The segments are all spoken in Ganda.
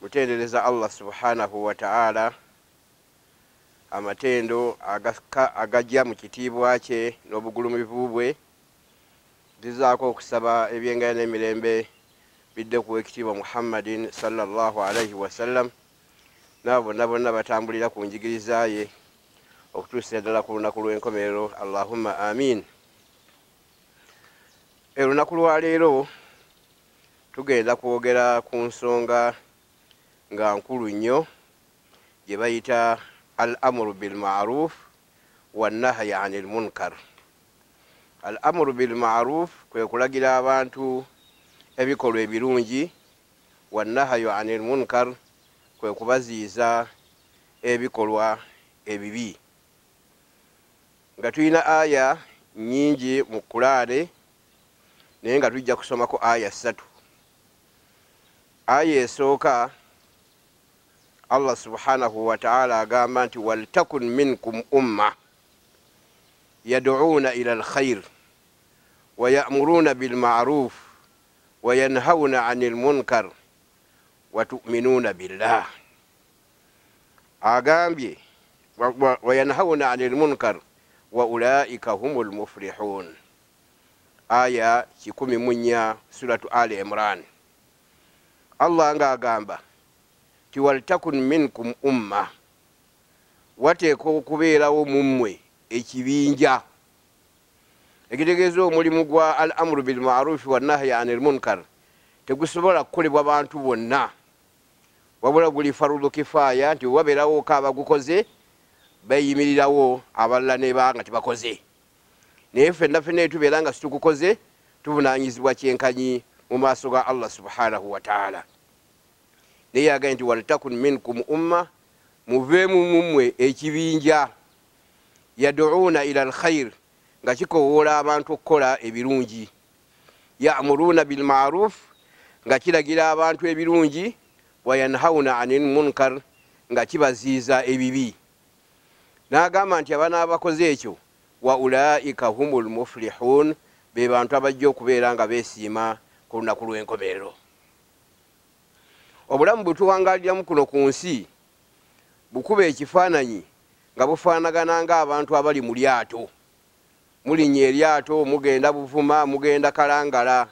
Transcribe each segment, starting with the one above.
Mutendereza Allah subhanahu wa ta'ala amatendo agajja mu kitiibwa kye n'obugulumivu bwe. Ndizaako okusaba ebyengera n'emirembe bidde ku ekitiibwa Muhammadin sallallahu alaihi wasallam n'abo bonna bonna batambulira ku njigiriza ye okutuusa ddala ku lunaku lw'enkomerero. Allahumma amin. Olunaku lwaleero tugenda kwogera ku nsonga nga nkulu nnyo gye bayita al-amru bil ma'ruf wan-nahyi 'anil munkar. Al-amru bil ma'ruf kwe kulagira abantu ebikolwa ebirungi, wan-nahyu 'anil munkar kwe kubaziyiza ebikolwa ebibi. Nga tulina aya nnyingi mu Kulaane, naye nga tujja kusomako aya ssatu. Aya esooka, Allah subhanahu wa ta'ala agamba nti waltakun minkum umma yad'uuna ila alkhair wa ya'muruna bil ma'ruf wa yanhauna 'anil munkar wa tu'minuna billah. Agambye wa yanhauna 'anil munkar wa ulaika humul muflihun. Aya 14 suratu Ali Imran. Allah nga agamba ti waltakun minkum umma, wateekwa okubeerawo mu mmwe ekibinja ekitegeeza omulimu gwa al-amru bil ma'ruf wa nahyi 'anil munkar tegusobola kukolebwa bantu bonna, wabula guli farudu kifaaya nti wabeerawo ko abagukoze bayimirirawo abalala ne banga tebakoze. Naye ffenna ffenna tubeera nga situgukoze tuvunaanyizibwa kyenkanyi mu maaso ga Allah subhanahu wa ta'ala. Naye agambye nti waltakun minkum umma, muveemu mu mmwe ekibinja yad'uuna ila alkhair, nga kikowoola abantu okukola ebirungi, ya'muruuna bil ma'ruf, nga kiragira abantu ebirungi, wa yanhauna 'anil munkar, nga kibaziiza ebibi. N'agamba nti abanaabakoze ekyo wa ulaika humul muflihun, be bantu abajja okubeera nga beesiima ku lunaku lw'enkomerero. Obulamu bwe tuwangaaliramu kuno ku nsi bukuba ekifaananyi nga bufaanagana ng'abantu abali mu lyato. Mulinnya eryato mugenda Buvuma, mugenda Kalangala.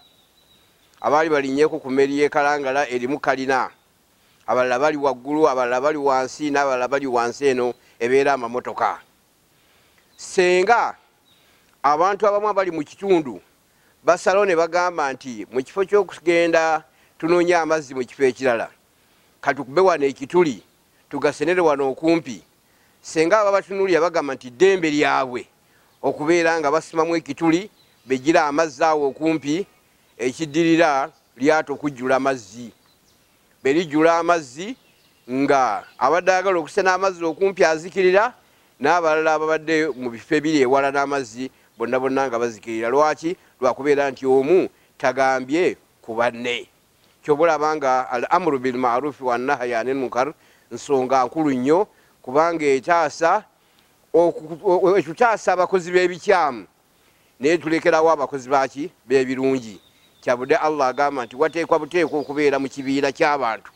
Abaali balinnyeko ku mmeri y'e Kalangala erimu kalina, abalala bali waggulu, abalala bali wansi, n'abalala bali wansi eno ebeera amamotoka. Senga abantu abamu abali mu kitundu basalawo ne bagamba nti mu kifo ky'okugenda tunoonya amazzi mu kifo ekirala, katukube wano ekituli tugasenere wano okumpi. Senga aba batunuulira bagamba nti ddembe lyabwe okubeera nga basimamu ekituli begira amazzi awo okumpi, ekiddirira lyato okujjula amazzi. Berijjula amazzi nga abadde ayagala okusena amazzi okumpi azikirira, n'abalala ababadde mu bifo ebiri ewala n'amazzi bonna bonna nga bazikirira. Lwaki? Lwakubeera nti omu tagambye ku banne. Ky'oba olaba nga al-amru bil ma'ruf wa nahyi 'anil munkar nsonga nkulu nnyo, kubanga etaasa etutaasa abakozi b'ebikyamu naye tulekerawo abakozi baki b'ebirungi. Kyabudde Allah agamba nti wateekwa buteekwa okubeera mu kibiina ky'abantu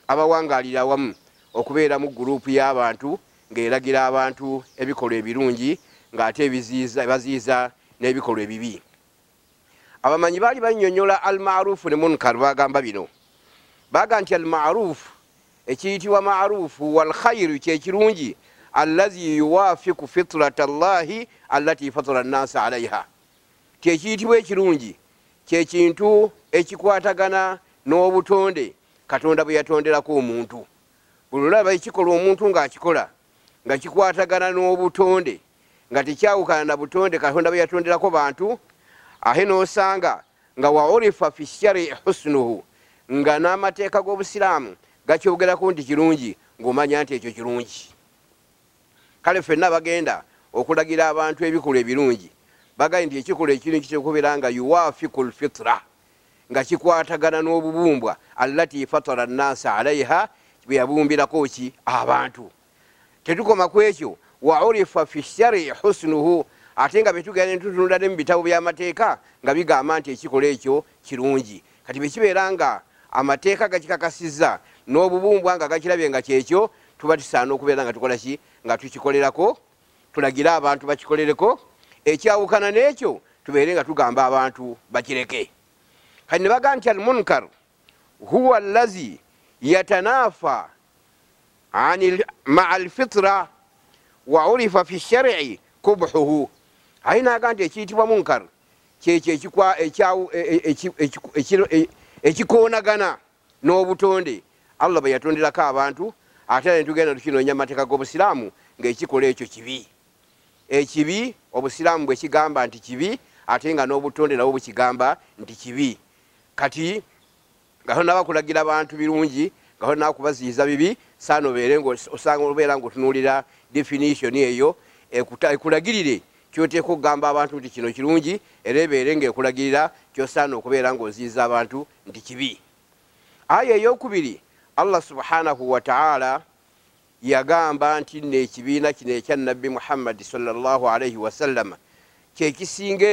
abawangaalira awamu, okubeera mu gurupu y'abantu ng'eragira abantu ebikolwa ebirungi ng'ate ebaziyiza n'ebikolwa ebibi. Abamanyi baali bannyonnyola al-ma'rufu ne munkar, bagamba bino. Baga nti al-ma'ruf, ekiyitibwa ma'rufu, wal khairu, kyekirungi, allazi yuwafiku fitrata Allahi allati fatara nnasa alaiha, kyekiyitibwa ekirungi kyekintu ekikwatagana n'obutonde Katonda bwe yatonderako omuntu. Buli olaba ekikolwa omuntu ng'akikola nga kikwatagana n'obutonde, nga tekyawukana na butonde Katonda bwe yatonderako bantu, ate n'osanga nga wa urifa fi shari husnuhu, nga n'amateeka g'obusiraamu gakyogerako nti kirungi, ng'omanya nti ekyo kirungi. Kale ffenna bagenda okulagira abantu ebikolwa ebirungi, bagambye nti ekikolwa ekirungi kyekubeera nga yuwafiku lfitra, nga kikwatagana n'obubumbwa allati fatara nnasa alaiha, bwe yabumbirako ki abantu. Tetukoma ku ekyo, wa urifa fi shari husnuhu, ate nga betugenda ne tutunula ne mu bitabo by'amateeka nga bigamba nti ekikolwa ekyo kirungi. Kati bwe kibeera nga amateeka gakikakasizza n'obubumbwa nga gakirabye nga kyekyo, tuba tusaana okubeera nga tukola ki, nga tukikolerako, tulagira abantu bakikolereko. Ekyawukana n'ekyo tubeere nga tugamba abantu bakireke. Kati ne bagamba nti almunkar huwa allazi yatanafa maa alfitra wa urifa fi shari'i kubhuhu. Aye naga nti ekiyitibwa munkar kyekyo ekikoonagana n'obutonde Allah bwe yatonderako abantu, ate ne tugenda tukinoonya amateeka g'obusiraamu ng'ekikola ekyo kibi. Ekibi obusiraamu bwe kigamba nti kibi, ate nga n'obutonde nabwo bukigamba nti kibi. Kati nga tonnaba kulagira bantu birungi, nga tonnaba kubaziyiza bibi, saana obeere osanga obeera ng'otunuulira definition eyo ekulagirire kyoteeka okugamba abantu nti kino kirungi, era ebeere ng'ekulagirira kyosaana okubeera ng'oziyiza abantu nti kibi. Aya eyokubiri, Allah subhanahu wa ta'ala yagamba nti nno ekibiina kino ekya Nabbi Muhammadi sallallahu alaihi wasallama kyekisinga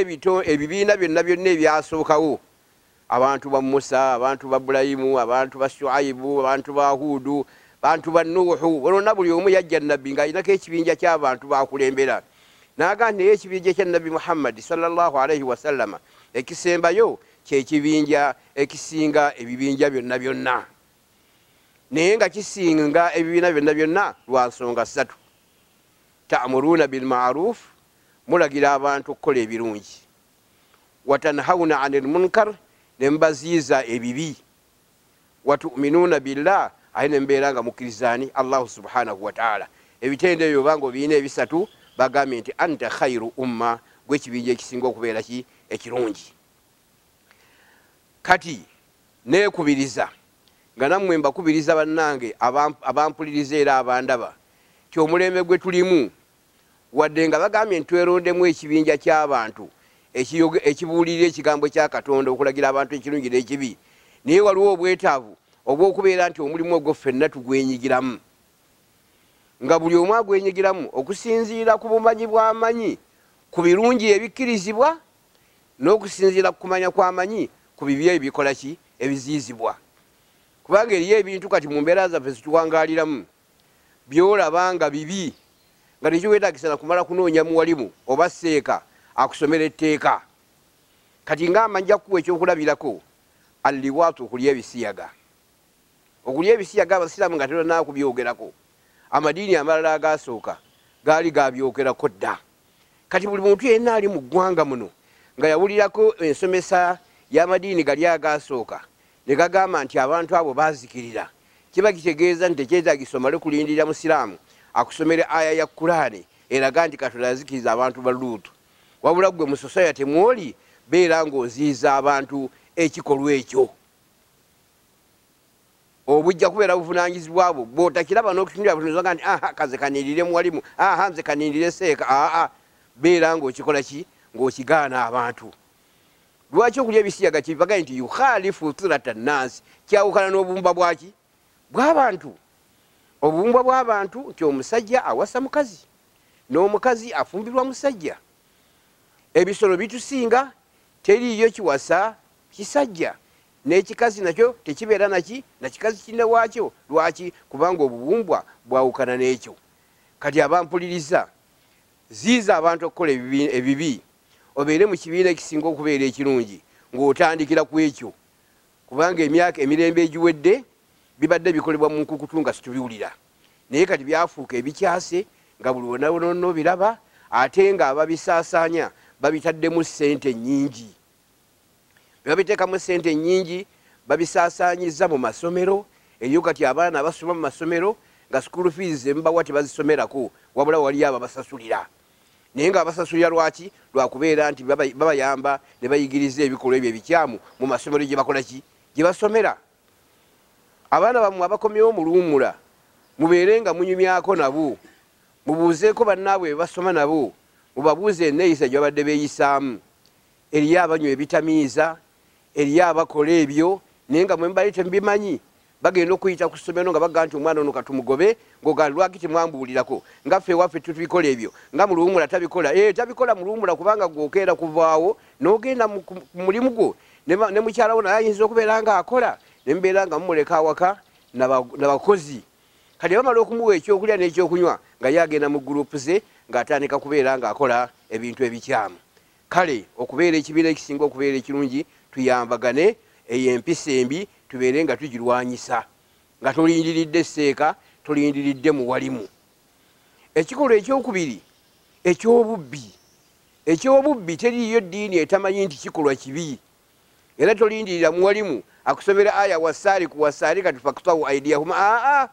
ebibiina byonna byonna ebyasookawo. Abantu ba Musa, abantu ba Ibulayimu, abantu ba Shuaibu, abantu ba Hudu, abantu ba Nuhu, bonna buli omu yajja nabbi ng'alinako ekibinja ky'abantu bakulembera. N'agamba naye ekibinja kya Nabbi Muhammadi sallallahu alaihi wasallama ekisembayo kyekibinja ekisinga ebibinja byonna byonna, naye nga kisinga ebibiina byonna byonna lwa nsonga ssatu. Ta'muruuna bilmaruf, mulagira abantu okukola ebirungi, watanhauna anil munkar, ne mubaziyiza ebibi, watuminuuna billah, ate ne mubeera nga mukkirizaani Allahu subhanahu wataala. Ebitendo ebyo obanga obirina ebisatu, bagambye nti anta khairu umma, gwe ekibinja ekisinga okubeera ki ekirungi. Kati neekubiriza nga nammwe mbakubiriza bannange abampuliriza era abandaba ti omulembe gwe tulimu, wadde nga bagambye nti twerondemu ekibinja ky'abantu ekibuulirira ekigambo kya Katonda okulagira abantu ekirungi n'ekibi, naye waliwo obwetaavu obw'okubeera nti omulimu ogwo ffenna tugwenyigiramu, nga buli omu agwenyigiramu okusinziira ku bumanyi bw'amanyi ku birungi ebikkirizibwa n'okusinziira ku kumanya kw'amanyi ku bibi ebikola ki ebiziyizibwa. Kubanga eriyo ebintu kati mu mbeera zaffe zituwangaaliramu by'olaba nga bibi, nga tekiwetaagisa na kumala kunoonya muwalimu oba seeka akusomera etteeka. Kati ng'amba nja kukuwa ekyokulabirako, alliwaatu, okulya ebisiyaga. Okulya ebisiyaga abasiraamu nga tebannaba kubyogerako, amadiini amalala agasooka gaali gabyogerako dda. Kati buli muntu yenna ali mu ggwanga muno nga yawulirako ensomesa y'amadiini gali agasooka ne gagamba nti abantu abo baazikirira, kiba kitegeeza nti tekyetaagisa omale kulindirira musiraamu akusomere aya ya Kulaani eraga nti Katonda yazikiriza abantu ba Luutu. Wabula ggwe mu society mw'oli beera ng'oziyiza abantu ekikolwa ekyo. Obujja kubeera buvunaanyizibwa bwo, bw'otakiraba n'okutunulira butunuzi nti aha kaze kanindire muwalimu, aha nze kanindire seeka, aa beera ng'okikola ki, ng'okigaana abantu. Lwaki okulya ebisiyaga kibagaye nti yukhalifu fitrata nnansi, kyawukana n'obuwumba bwaki bw'abantu. Obuwumbwa bw'abantu nti omusajja awasa mukazi n'omukazi afumbirwa musajja. Ebisolo bitusinga, teriiyo kiwasa kisajja, n'ekikazi nakyo tekibeera naki nakikazi kinne waakyo. Lwaki? Kubanga obuwumbwa bwawukana n'ekyo. Kati abampuliriza, ziiza abantu okukola ebibi, obeere mu kibiina ekisinga okubeera ekirungi ng'otandikira ku ekyo, kubanga emyaka emirembe egiwedde bibadde bikolebwa mu nkukutu nga situbiwulira, naye kati byafuuka ebikyase nga buli wonna wonna obiraba, ate nga ababisaasaanya babitaddemu ssente nnyingi. Babiteekamu ssente nnyingi, babisaasaanyiza mu masomero. Eriyo kati abaana abasoma mu masomero nga school fees zemubawa tebazisomerako, wabula waliyo ababasasulira. Naye nga abasasulira lwaki? Lwakubeera nti babayamba ne bayigiriza ebikolwa ebyo ebikyamu mu masomero gye bakola ki, gye basomera. Abaana bammwe abakomyewo mu luwummula mubeere nga munyumyako nabo, mubuuzeeko bannaabwe be basoma nabo, mubabuuze enneeyisa gye babadde beeyisaamu. Eriyo abanywa ebitamiiza, eriyo abakola ebyo, naye nga mwe mubadde temubimanyi. Bagenda okuyita ku ssomero nga bagamba nti omwana ono katumugobe, ng'ogamba lwaki temwambuulirako, nga ffe ewaffe tutubikola ebyo, nga mu luwummula tabikola. Tabikola mu luwummula kubanga gw'okeera kuvaawo n'ogenda mu mulimu gwo, ne mukyala wo naye ayinza okubeera ng'akola, Ne mubeera nga mumuleka awaka nabakozi. Kati bamala okumuwa ekyokulya n'ekyokunywa nga ye agenda mu gurupu ze ng'atandika kubeera ng'akola ebintu ebikyamu. Kale okubeera ekibiina ekisinga okubeera ekirungi, tuyambagane eyo empisa embi tubeere nga tugirwanyisa, nga tolindiridde seeka, tolindiridde muwalimu. Ekikolwa ekyokubiri eky'obubbi. Eky'obubbi teriiyo ddiini etamanyi nti kikolwa kibi, era tolindirira muwalimu akusomera aya wasaariku wasaarikatu faktawu aidiyahuma. Aa,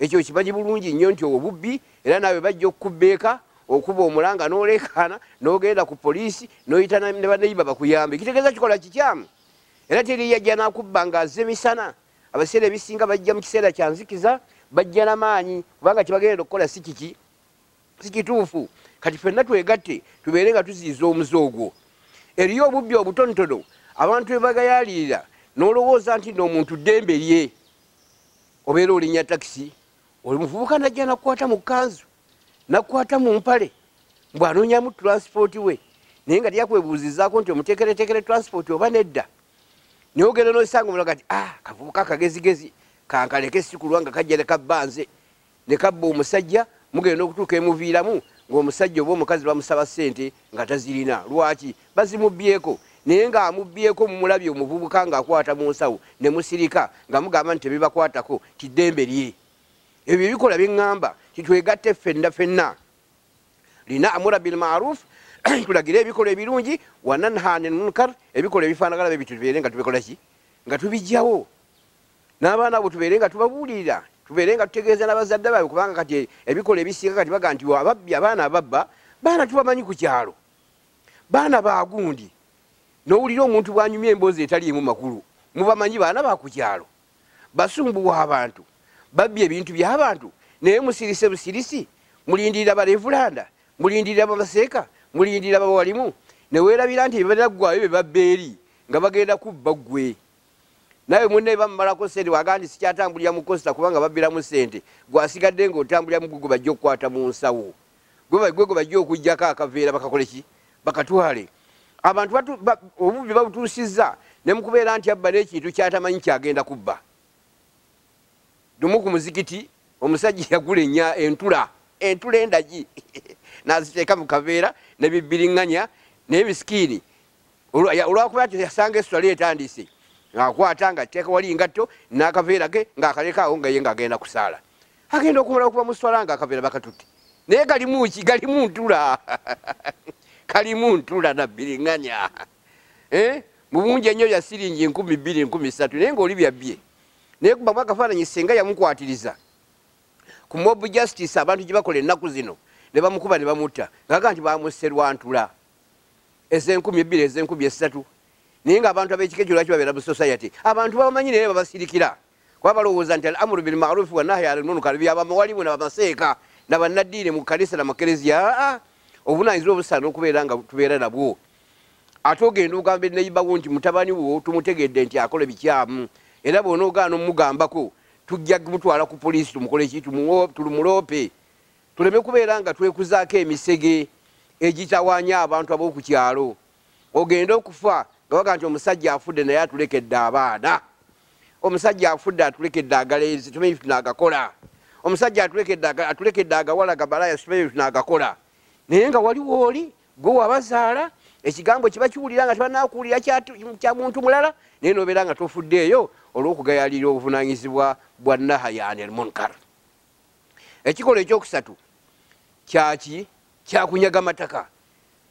ekyo kimanyi bulungi nnyo nti obubbi, era naawe bajja okukubba eka, okuba omulanga n'olekaana n'ogenda ku poliisi n'oyita ne baneyiba bakuyambe. Kitegeeza kikola kikyamu, era teri yajja n'akubba ng'azze misana. Abaseera ebisinga bajja mu kiseera kya nzikiza, bajja n'amaanyi, kubanga kyebagenda okukola si kiki, si kituufu. Kati ffenna twegatte tubeere nga tuziyiza omuze ogwo. Eriyo obubbi obutonotono abantu bwe bagayaalirira n'olowooza nti nno omuntu ddembe lye. Obeera olinnya takisi, oli muvubuka najja nakukwata mu kkanzu, nakukwata mu mpale, mbu anoonyamu transport we, naye nga teyakwebuuzizaako nti omuteekereteekere transport oba nedda. Naye ogenda n'osanga omulaga nti kavubuka akagezigezi kankaleke sikulwa nga kajja ne kabba nze, ne kabba omusajja. Mugenda okutuuka emuviiramu ng'omusajja oba omukazi bamusaba ssente nga tazirina. Lwaki? Bazimubbyeko. Naye ng'amubbyeko mumulabye omuvubuka ng'akwata mu nsawo ne musirika nga mugamba nti tebibakwatako, ti ddembe lye. Ebyo ebikola bye ŋŋamba nti twegatte ffenna ffenna, linamura bilmaruf, tulagire ebikolwa ebirungi, wananha anil munkar, ebikolwa ebifaanagana bwe bityo tubeere nga tubikola ki, nga tubijjawo. N'abaana abo tubeere nga tubabuulirira, tubeere nga tutegeeza n'abazadde baabwe, kubanga kati ebikolwa ebisinga kati baga nti ababbi, abaana ababba baana tubamanyi ku kyalo, baana bagundi. N'owulira omuntu bw'anyumya emboozi etaliimu makulu, mubamanyi baana ba ku kyalo, basumbuwa abantu, babbye ebintu by'abantu, naye musirise busirisi, mulindirira barevulanda, mulindirira bamaseeka, mulindirira bawalimu, ne weerabira nti ebinaggwayo bye babba eri nga bagenda kubba ggwe. Nawe munne bamumalako ssente, wagaa nti sikyatambulira mu costa kubanga babbiramu ssente, gw'asigadde ng'otambulira mu gwe bajja okukwata mu nsawo, gwe gwe bajja okuggyako akaveera bakakole ki, bakatwale. Abantu obubbi babutuusizza ne mukubeera nti abba n'ekintu ky'atamanyi kyagenda kubba. Lumu ku muzikiti omusajja yagula entula, entula endagi n'aziteeka mu kaveera ne bibbiriŋŋanya, naye misikiini olwakuba nti yasanga eswala etandise, ng'akwata ng'ateeka wali engatto n'akaveera ke ng'akaleka awo nga ye ng'agenda kusaala. Agenda okumala okuva mu swala ng'akaveera bakatutte, naye kalimu ki? Kalimu ntula, kalimu ntula na bbiriŋŋanya. Mu bungi ennyo ya siringi 2000, 3000, naye ng'oli byabbye. Naye kubamu akafaananyi ssenga yamukwatiriza ku mob justice abantu gye bakola ennaku zino, ne bamukuba ne bamutta, ng'aga nti bamusse lwa ntula ez'enkumi ebbiri, ez'enkumi essatu. Naye ng'abantu ab'ekika ekyo lwaki babeera mu society? Abantu babamanyi naye babasirikira, kuba balowooza nti al-amru bil ma'ruf wa nahyi anil munkar byabamawalimu na bamaseeka na bannaddiini mu kkanisa na makereziya. Aa, obuvunaanyizibwa obusaana okubeera nga tubeera nabwo. Ate ogenda ogamba enneyibawo nti mutabani wo tumutegedde nti akola bikyamu, era bw'onoogaana omugambako tujja kumutwala ku poliisi tumukole ki, tumuloope. Tuleme kubeera nga twekuzaako emisege egitawaanya abantu ab'oku kyalo. Ogenda okufa nga baga nti omusajja afudde naye atulekedde abaana, omusajja afudde atulekedde agalenzi tumanyi tunaagakola, omusajja atulekedde agawala gabalaya tumanyi tunaagakola. Naye nga waliwo oli gwe wabazaala, ekigambo kiba kiwulira nga tebanakuwulira kya muntu mulala, naye n'obeera nga tofuddeeyo olw'okugayaalirira obuvunaanyizibwa bwa nahyi anil munkar. Ekikolwa ekyokusatu kyaki? Kyakunyaga mataka.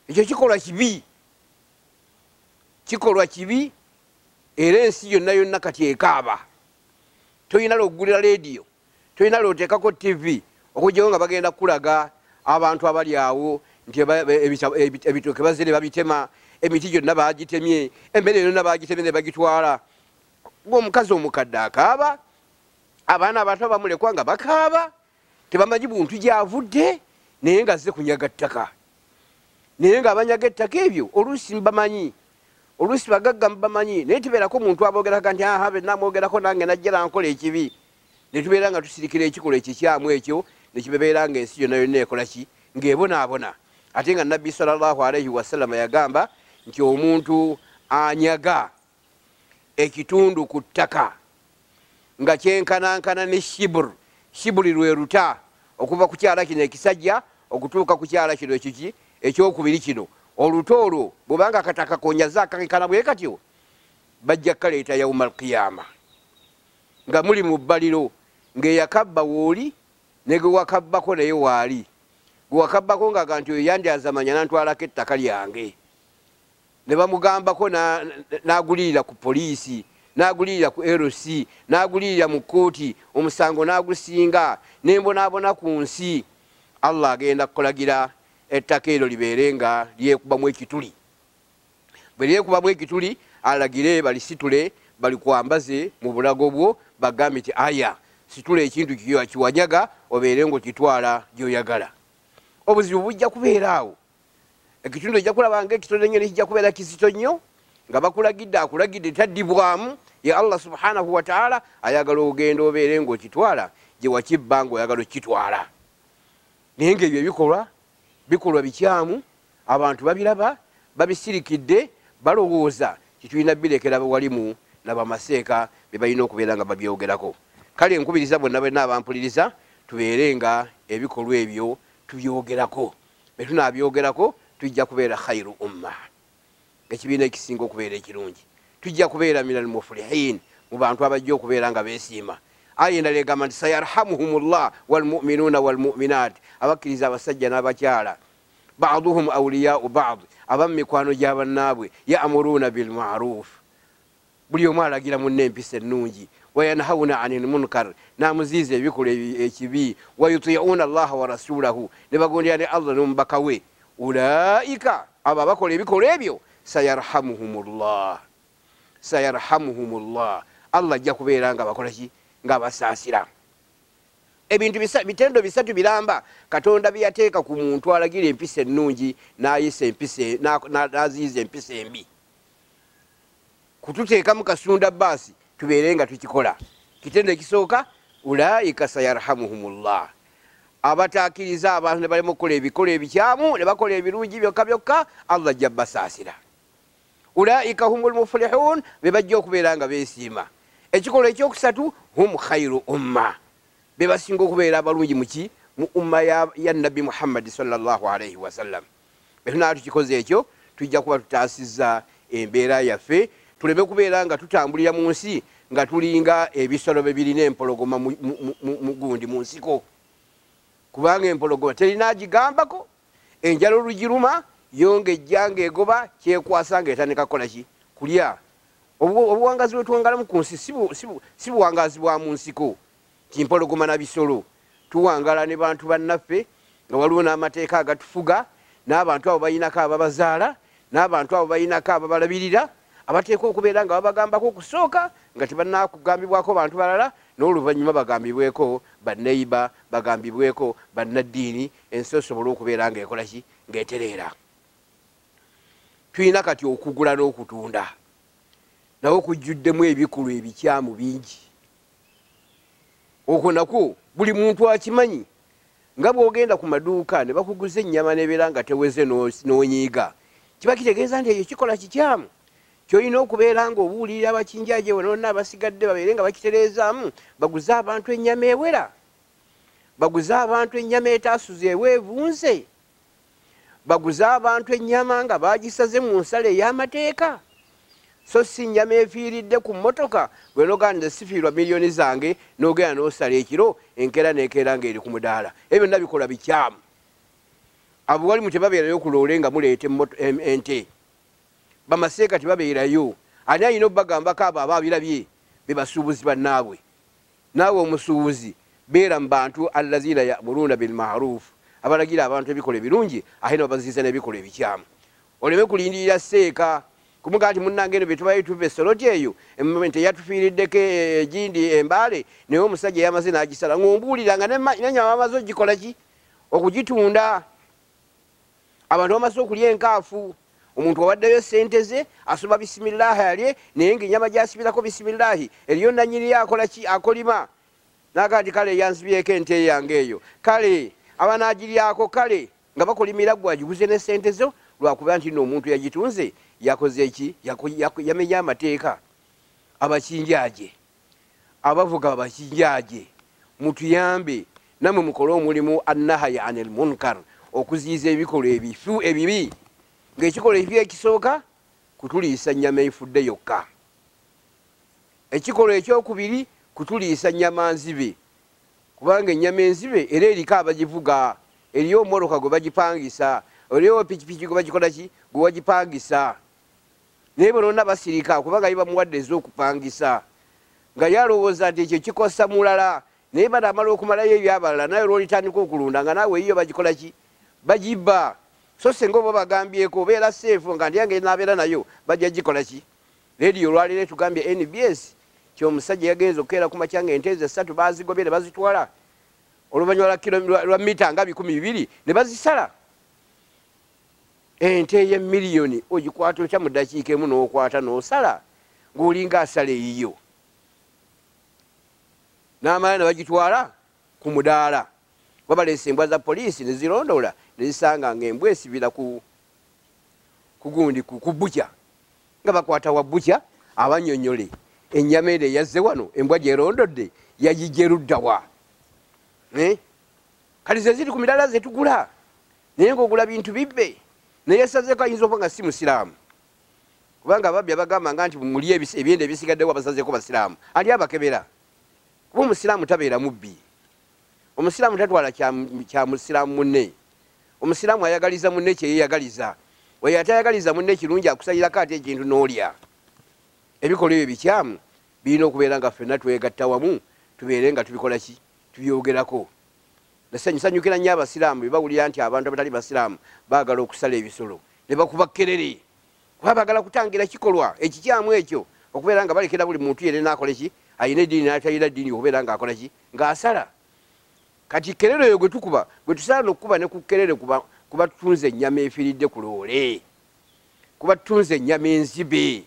Ekyo kikolwa kibi, kikolwa kibi, era ensi yonna yonna kati ekaaba. Toyina lw'okugulira leediyo, toyina lw'oteekako TV okugyawo nga bagenda kukulaga abantu abali awo nti ebitooke bazze ne babitema, emiti gyonna baagitemye, emmere yonna baagitemye ne bagitwala. Omukazi omukadde akaaba, abaana abato bamulekwa nga bakaaba, tebamanyi buntu gy'avudde, naye nga azze kunyaga ttaka. Naye ng'abanyaga ettaka ebyo oluusi mbamanyi, oluusi bagagga mbamanyi, naye tubeerako muntu aboogerako nti aha be namwogerako nange najja nankola ekibi. Ne tubeera nga tusirikira ekikolwa ekikyamu ekyo, ne kibeera ng'ensi yonna yonna ekola ki, ng'ebonaabona. Ate nga Nabbi sallallahu alaihi wasallama yagamba nti omuntu anyaga ekitundu ku ttaka nga kyenkanankana ne shibur. Shiburi lwe luta okuva ku kyala kino ekisajja okutuuka ku kyala kino ekiki ekyokubiri kino. Oluta olwo bwebanga akataka konyaza akankana bwe katyo, bajja kaleeta yauma alqiyama nga muli mu bbaliro, ng'eyakabba wooli ne gwe wakabbako naye waali. Gwe wakabbako ng'aga nti oyo yandyazamanya nantwalako ettaka lyange, ne bamugambako n'agulirira ku poliisi, n'agulirira ku LC, n'agulirira mu kkooti, omusango n'agusinga, n'embonaabona ku nsi. Allah agenda kukulagira ettaka eryo libeere nga lyekubamu ekituli. Bwe lyekubamu ekituli, alagire balisitule balikwambaze mu bulago bwo, bagambe nti aya situla ekintu kiwanyaga obeere ng'okitwala gy'oyagala. Obuzibu bujja kubeera awo. Ekitundu ojja kulaba ng'ekitono ennyo nekijja kubeera kizito nnyo, nga bakulagidde akulagidde taddibwamu. Ye Allah subhanahu wa ta'ala ayagala ogenda obeere ng'okitwala gye wakibba ng'oyagala okukitwala. Naye ng'ebyo ebikolwa bikolwa bikyamu, abantu babiraba, babisirikidde, balowooza kitulina birekera bawalimu nabamaseeka be balina okubeera nga babyogerako. Kale nkubiriza bonna bonna abampuliriza tubeere nga ebikolwa ebyo tubyogerako. Bwe tunaabyogerako tujja kubeera khairu umma, ekibiina ekisinga okubeera ekirungi. Tujja kubeera minal muflihin, mu bantu abajja okubeera nga beesiima. Aya endala egamba nti sayarhamuhumullah walmuminuuna walmuminat, abakkiriza abasajja n'abakyala, baduhum awliyau bad, abamu mikwano gya bannaabwe, yamuruuna bilmaruf, buli omu alagira munne empisa ennungi, wayanhauna ani lmunkar, n'amuziiza ebikolwa ekibi, wayutiuna allaha wa rasulahu, ne bagondera ne Allah n'omubaka we. Ulaika, abo abakola ebikolwa ebyo, sayarhamuhumullah, sayarhamuhumullah, Allah ajja kubeera nga bakola ki? Nga basaasira. Ebintu bitendo bisatu biramba Katonda bye yateeka ku muntu alagira empisa ennungi n'ayisa empisa n'aziyiza empisa embi. Kututeekamu kasunda baasi tubeere nga tukikola. Kitendo ekisooka, ulaika sayarhamuhumullah, abataakiriza abantu ne balema okukola ebikolwa ebikyamu ne bakola ebirungi byokka byokka, Allah ajja basaasira. Ulaika humul muflihun, be bajja okubeera nga beesiima. Ekikolwa ekyokusatu, hum khairu umma, be basinga okubeera abalungi muki mu umma ya Nabbi Muhammadi sallallahu alaihi wasallam. Bwe tunaba tukikoze ekyo, tujja kuba tutaasizza embeera yaffe, tuleme kubeera nga tutambulira mu nsi nga tulinga ebisolo bye birina empologoma mu gundi mu nsiko, kubanga empologoma terina agigambako, enjala olugiruma yo ng'ejja ng'egoba kyekwasa ng'etandika kukola ki? Kulya. Obuwangazi bwe tuwangalamu ku nsi si buwangazi bwa mu nsiko kimpologoma na bisolo. Tuwangala ne bantu bannaffe nga waliwo n'amateeka agatufuga, n'abantu abo balinako ababazaala, n'abantu abo balinako ababalabirira, abateekwa okubeera nga babagambako okusooka nga tebannakugambibwako bantu balala, n'oluvannyuma bagambibweko banneiba, bagambibweko bannaddiini, ensi esobole okubeera ng'ekola ki? Ng'etereera. Tulina kati okugula n'okutunda, nawo kujjuddemu ebikolwa ebikyamu bingi. Okwo nakwo buli muntu akimanyi, nga bw'ogenda ku maduuka ne bakuguza ennyama n'ebeera nga teweze n'onyiiga, kiba kitegeeza nti ekyo kikola kikyamu. Ky'olina okubeera ng'obuulirira abakinjaaje bonna abasigadde babeere nga bakitereezaamu, baguze abantu ennyama ewera, baguze abantu ennyama etaasuze eweevunze, baguze abantu ennyama nga baagisaze mu nsala ey'amateeka, so si nnyama efiiridde ku mmotoka gwe n'ogamba nze sifiirwa miliyoni zange, n'ogenda n'osala ekiro enkeera n'ekeera ng'eri ku mudaala. Ebyo byonna bikola bikyamu. Abo walimu tebabeerayo ku loole nga muleeta ente, bamaseeka tebabeerayo. Ani alina obbagambako abo aba abirabye? Be basuubuzi bannaabwe. Naawe omusuubuzi beera mu bantu allazina yamuruuna bilmaruf, abalagira abantu ebikola ebirungi ate ne babaziyiza n'ebikola ebikyamu. Oleme kulindirira seeka kumugaa nti munnange eno bye tubayo tuva essoloti eyo ente yatufiiriddeko egindi embaale, naye omusajja yamaze n'agisala, ng'ombuulira nga n'ennyama bamaze ogikola ki? Okugitunda. Abantu bamaze okulya enkaafu, omuntu awaddeyo ssente ze asoma bisimillahi alye, naye ng'ennyama gy'asibirako bisimillahi eriyo nannyini yo akola ki? Akolima n'agamba nti kale yansibyeko ente yange eyo, kale abanaagiryako, kale nga bakolimira ggwe agiguze ne ssente zo, lwakuba nti nno omuntu yagitunze yakoze ki? Yamenye amateeka. Abakinjaaje Abavuga abakinjaje mutuyambe namwe mukole omulimu annahaya anil munkar, okuziyiza ebikolwa ebifu ebibi. Ng'ekikolwa ekibi ekisooka kutuliisa nnyama efudde yokka, ekikolwa ekyokubiri kutuliisa nnyama nzibe, kubanga ennyama enzibe era eriko abagivuga, eriyo ommotoka gwe bagipangisa, eriyo pikipiki gwe bagikola ki, gwe bagipangisa, naye bonna basirika kubanga ye bamuwadde ez'okupangisa, nga yalowooza nti ekyo kikosa mulala, naye banamala okumalayo ebyabalala, naye olwolitandika okulunda nga naawe eyiyo bagikola ki, bagibba. So singa oba bagambyeko obeera seefu nga ndyange naabeera nayo bajja gikola ki. Leediyo olwaleero etugambye NBS ti omusajja yagenze okukeera ku makya nga ente ze 3 baazigobye ne bazitwala oluvannyuma lwa mita nga 200 ne bazisala. Ente ey'emiliyoni ogikwata otya mu ddakiika emu n'okwata n'osala ng'olinga asala eyiyo, n'amala ne bagitwala ku mudaala. Wabaleese embwa za poliisi ne zirondoola ne zisanga ng'embwa esibira ku gundi ku bukya, nga bakwata wa bukya abannyonnyole ennyama eno eyazze wano embwa gyerondodde yagijja erudda wa. Kati ze ziri ku mirala ze tugula, naye ng'ogula bintu bibbe, naye yasazeeko ayinza okuba nga si musiraamu, kubanga ababbi abagamba nga nti muli ebyenda ebisigaddewo abasazeeko basiraamu, ali abakebera, kuba omusiraamu tabeera mubbi. Omusiraamu tatwala kya musiraamu munne, omusiraamu ayagaliza munne kye yeeyagaliza, oyo atayagaliza munne kirungi akusalirako ate ekintu n'olya. Ebikolwa ebyo bikyamu birina okubeera nga ffenna twegatta wamu tubeere nga tubikola ki, tubyogerako. Nsanyukira nnyo abasiraamu bwe bawulira nti abantu abatali basiraamu baagala okusala ebisolo ne bakuba kerere, kuba baagala kutangira kikolwa ekikyamu ekyo okubeera nga balekera buli muntu yenna n'akola ki, alina eddiini n'atalina ddiini okubeera ng'akola ki, ng'asala. Kati kerere oyo gwe tukuba, gwe tusala n'okukuba ne ku kerere kuba tutunze ennyama efiiridde ku loole, kuba tutunze ennyama enzibe,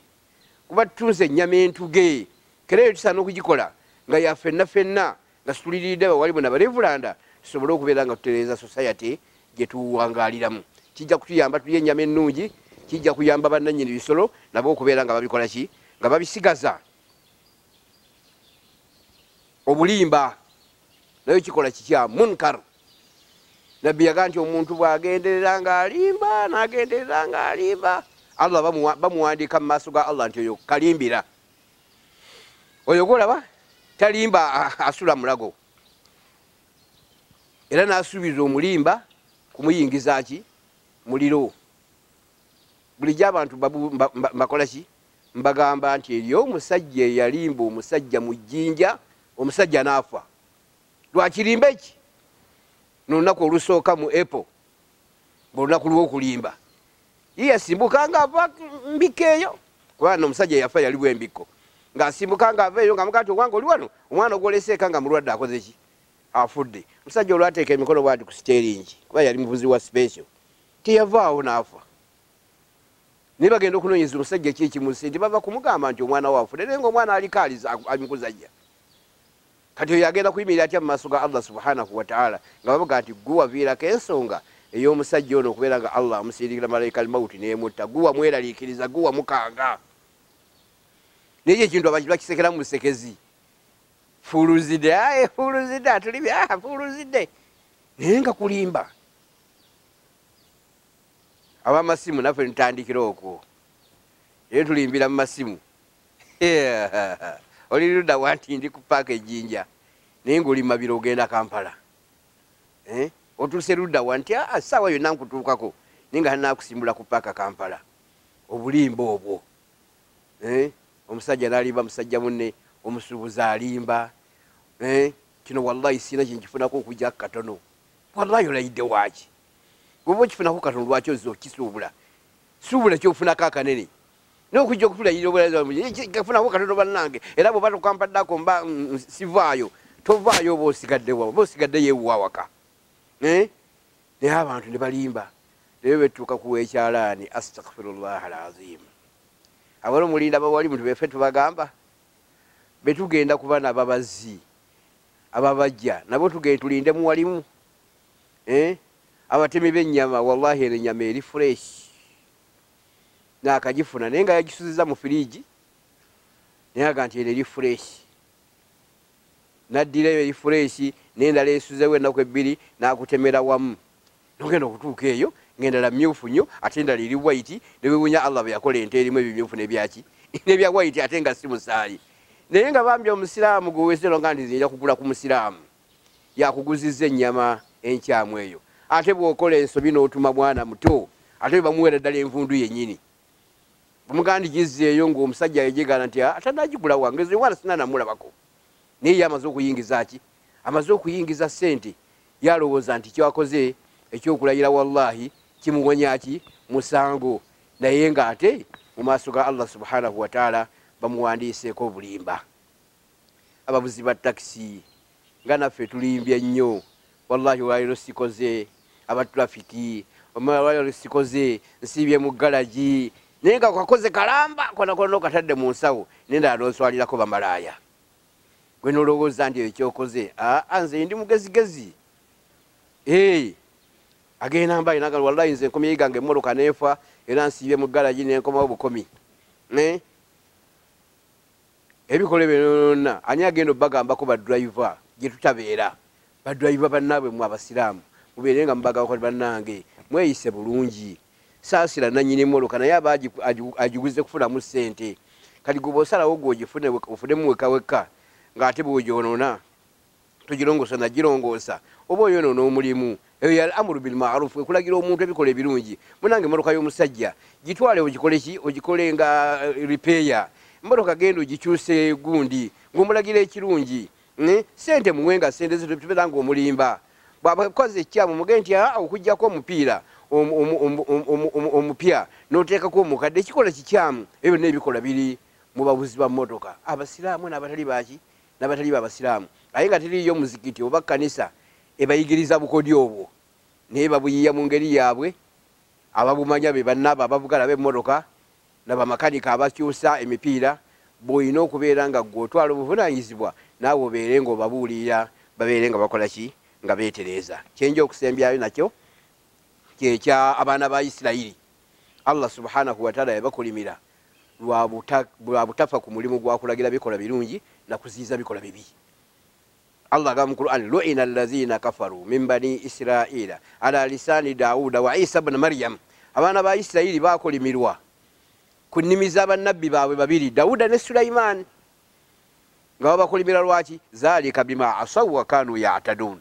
kuba tutunze ennyama entuge. Kerere tusaana okugikola nga ya ffenna ffenna, nga situliridde abawalimu n'abarevulanda, tusobole okubeera nga tutereeza society gye tuwangaaliramu. Kijja kutuyamba tulye ennyama ennungi, kijja kuyamba bannannyini bisolo nabo okubeera nga babikola ki, nga babisigaza. Obulimba nayo kikola kikya munkar. Nabbi yagamba nti omuntu bw'agenderera ng'alimba n'agenderera ng'alimba, Allah bamuwandiika mu maaso ga Allah nti oyo kalimbira, oyo gw'olaba talimba asula mulago, era n'asuubiza omulimba kumuyingiza ki, muliro. Bulijjo abantu mbakola ki, mbagamba nti eriyo omusajja eyalimba omusajja mu jjinja, omusajja n'afa. Lwakirimba eki? N'olunaku olusooka mu April, ng'olunaku lw'okulimba, ye yasimbuka ng'ava mbikko eyo, kubanga omusajja yafa yali bw'embikko, ng'asimbuka ng'ava eyo ng'amugamba nti owange oli wano, omwana ogwoleseeka nga mulwadde akoze ki, afudde. Omusajja olwateeka emikono bw'ati ku siteeringi, kuba yali muvuzi wa special, teyavaawo n'afa. Naye bagenda okunoonyeza omusajja ki ekimusse, nti bava kumugamba nti omwana we afudde, naye ng'omwana aliko ali mu kuzannya. Kati oyo agenda kuyimirira atya mu maaso ga Allah subhanahu wa ta'ala, nga bavuga nti gwe waviirako ensonga ey'omusajja ono okubeera nga Allah amusindikira malayika al-mauti n'emutta, gwe wamweraliikiriza, gwe wamukanga. Naye ekyo ekintu abantu bakisekera mu busekezi, fuuluzidde, aye fuuluzidde, atulibye, ah, fuuluzidde, naye nga kulimba. Ab'amasimu naffe ntutandikira okwo, era tulimbira mu masimu. Oli ludda wa nti ndi ku paaka ejjinja, naye ng'oli Mabiro ogenda Kampala. Otuuse ludda wa nti ssaawa yonna nkutuukako, naye nga naakusimbula ku paaka Kampala. Obulimba obwo. Omusajja n'alimba musajja munne, omusuubuzi alimba. Kino wallahi sirina kye nkifunako okujja katono. Wallahi olayidde waaki? Bw'oba okifunako katono lwaki ozze okisuubula? Suubula ky'ofunako akanene. N'okujja okutulayirira obulayizi kafunako katono bannange, era bw'oba tokampaddako mba sivaayo, tovaayo oba osigadde wa, oba osigadde yeewuwa awaka. Naye abantu ne balimba. Leero betuuka ku weekyalaani, astaghfirullah alazim. Abalo mulinda bawalimu tubeffe tubagamba betugenda kuba n'ababazi ababajja nabo tugende tulinde muwalimu. Abatemi b'ennyama wallahi eno ennyama eri fresh, naakagifuna naye nga yagisuziza mu firiigi, naye aga nti eno eri fresh. N'addira eri fureshi n'endala esuzeewo ennaku ebbiri n'akutemera wamu. N'ogenda okutuuka eyo ng'endala myufu nnyo ate endala eri white, ne weewuunya Allah bwe yakola ente erimu ebimyufu n'ebyaki n'ebya white ate nga si musaayi. Naye nga bambi omusiraamu gwe weesera nga nti nja kugula ku musiraamu yakuguzizza ennyama enkyamu eyo. Ate bw'okola ensobi n'otuma mwana muto ate bamuweera ddala envundu yennyini. Bamugamba nti gizzeeyo ng'omusajja yejegana nti atanagigula wange nze omwana sinnanamulabako. Naye ye amaze okuyingiza ki? Amaze okuyingiza ssente. Ye alowooza nti kyakoze ekyokulayira wallahi kimuwonya ki? Musango. Naye ng'ate mu maaso ga Allah subhanahu wa ta'ala bamuwandiiseeko obulimba. Abavuzi ba takisi nga naffe tulimbye nnyo, wallahi olwaleero sikoze, aba trafiki olwaleero sikoze, nsiibye mu galagi, naye nga kakoze kalamba kona kona okatadde mu nsawo nendala n'oswalirako bamalaaya. Gwe n'olowooza nti ekyokoze, aa nze ndi mugezigezi. Agenda mbayi n'agamba wallahi nze nkomye gange emmotoka n'efa era nsiibye mu galagi n'enkomawo bukomi. Ebikolwa ebyo byonna ani agenda obbagambako ba driver gye tutabeera? Ba driver bannaabwe mmwe abasiraamu mubeere nga mubagambako bannange mweyise bulungi. Saasira nannyini mmotoka naye aba agiguze kufunamu ssente. Kati gwe bw'osalawo gwe ogifune ofunemu wekka wekka ng'ate bw'ogyonoona togirongoosa nagirongoosa oba oyonoona omulimu. Eyo ya amuru bil ma'ruf, ekulagira omuntu ebikola ebirungi. Munnange emmotoka y'omusajja gitwale ogikole ki? Ogikole nga repair. Emmotoka genda ogikyuse gundi ng'omulagira ekirungi. Ssente muwe nga ssente ze tubeera ng'omulimba. Bw'aba akoze ekikyamu mugende nti okuggyako omupiira omupya n'oteekako omukadde ekikola kikyamu. Ebyo byonna ebikola biri mu bavuzi ba mmotoka abasiraamu n'abatali baki n'abatali b'abasiraamu. Aye nga teriiyo muzikiti oba kkanisa ebayigiriza bukodyo obwo, naye babuyiiya mu ngeri yaabwe. Ababumanya be bannaabo abavuga nabo emmotoka nabamakanika abakyusa emipiira. Bw'olina okubeera nga ggwe otwala obuvunaanyizibwa naawe obeere ng'obabuulirira babeere nga bakola ki? Nga beetereeza. Kyenja okusembyayo nakyo kyekya abaana ba Isirayiri. Allah subhanahu wa ta'ala yabakolimira lwa butafa ku mulimu gwa kulagira bikola birungi na kuziyiza bikola bibi. Allah agamba mu Qur'an, lu'ina allazina kafaru min bani Israila ala lisani Dauda wa Isa ibn Maryam. Abaana ba Isirayiri bakolimirwa ku nnimi z'abannabbi baabwe babiri, Dawuda ne Sulaiman, nga babakolimira lwaki? Zalika bima asaw wa kanu ya'tadun.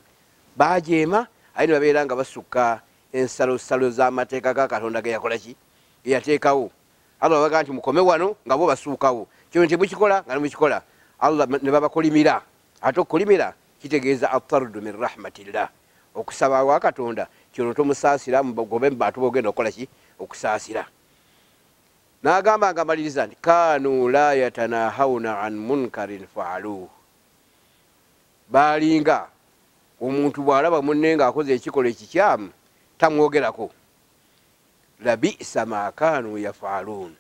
Bajeema aye ne babeera nga basukka ensalosalo z'amateeka ga Katonda ge yakola ki? Ge yateekawo. Allah babaga nti mukome wano nga bo basuukawo. Kino temukikola nga nemukikola. Allah ne babakolimira. Ate okukolimira kitegeeza at-tardu min rahmatillah, okusaba wa Katonda kino tomusaasira mugobe mu bantu b'ogenda okukola ki? Okusaasira. N'agamba nga amaliriza nti kanu la yatanahawuna an munkarin faaluhu. Baalinga omuntu bw'alaba munne ng'akoze ekikolwa ekikyamu tamwogerako. Labisa ma kanu yafaaluun,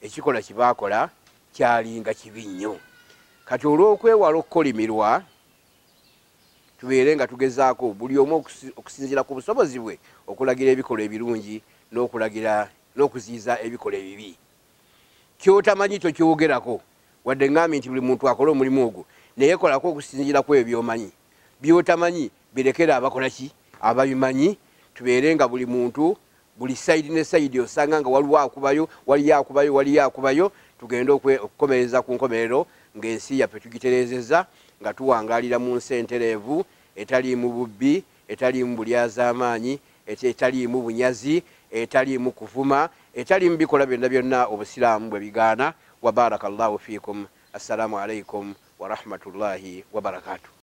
ekikolwa kye baakola kyalinga kibi nnyo. Kati olw'okwewala okukolimirwa tubeere nga tugezaako buli omu okusinziira ku busobozi bwe okulagira ebikolwa ebirungi n'okulagira n'okuziyiza ebikolwa ebibi. Ky'otamanyi tokyogerako, wadde ŋŋambye nti buli muntu akole omulimu ogwo, naye kolako okusinziira ku ebyo by'omanyi. By'otamanyi birekere abakola ki? Ababimanyi. Tubeere nga buli muntu buli sayidi ne sayidi osanga nga waliwo akubayo, waliyo akubayo, waliyo akubayo. Tugende okukomereza ku nkomerero ng'ensi yaffe tugitereezezza, nga tuwangaalira mu nsi entereevu etaliimu bubbi, etaliimu bulyazaamaanyi, etaliimu bunyazi, etaliimu kuvuma, etaliimu bikola byonna byonna obusiraamu bwe bigaana. Wa barakallahu fiikum. Assalamu alaikum wa rahmatullahi wa barakatuh.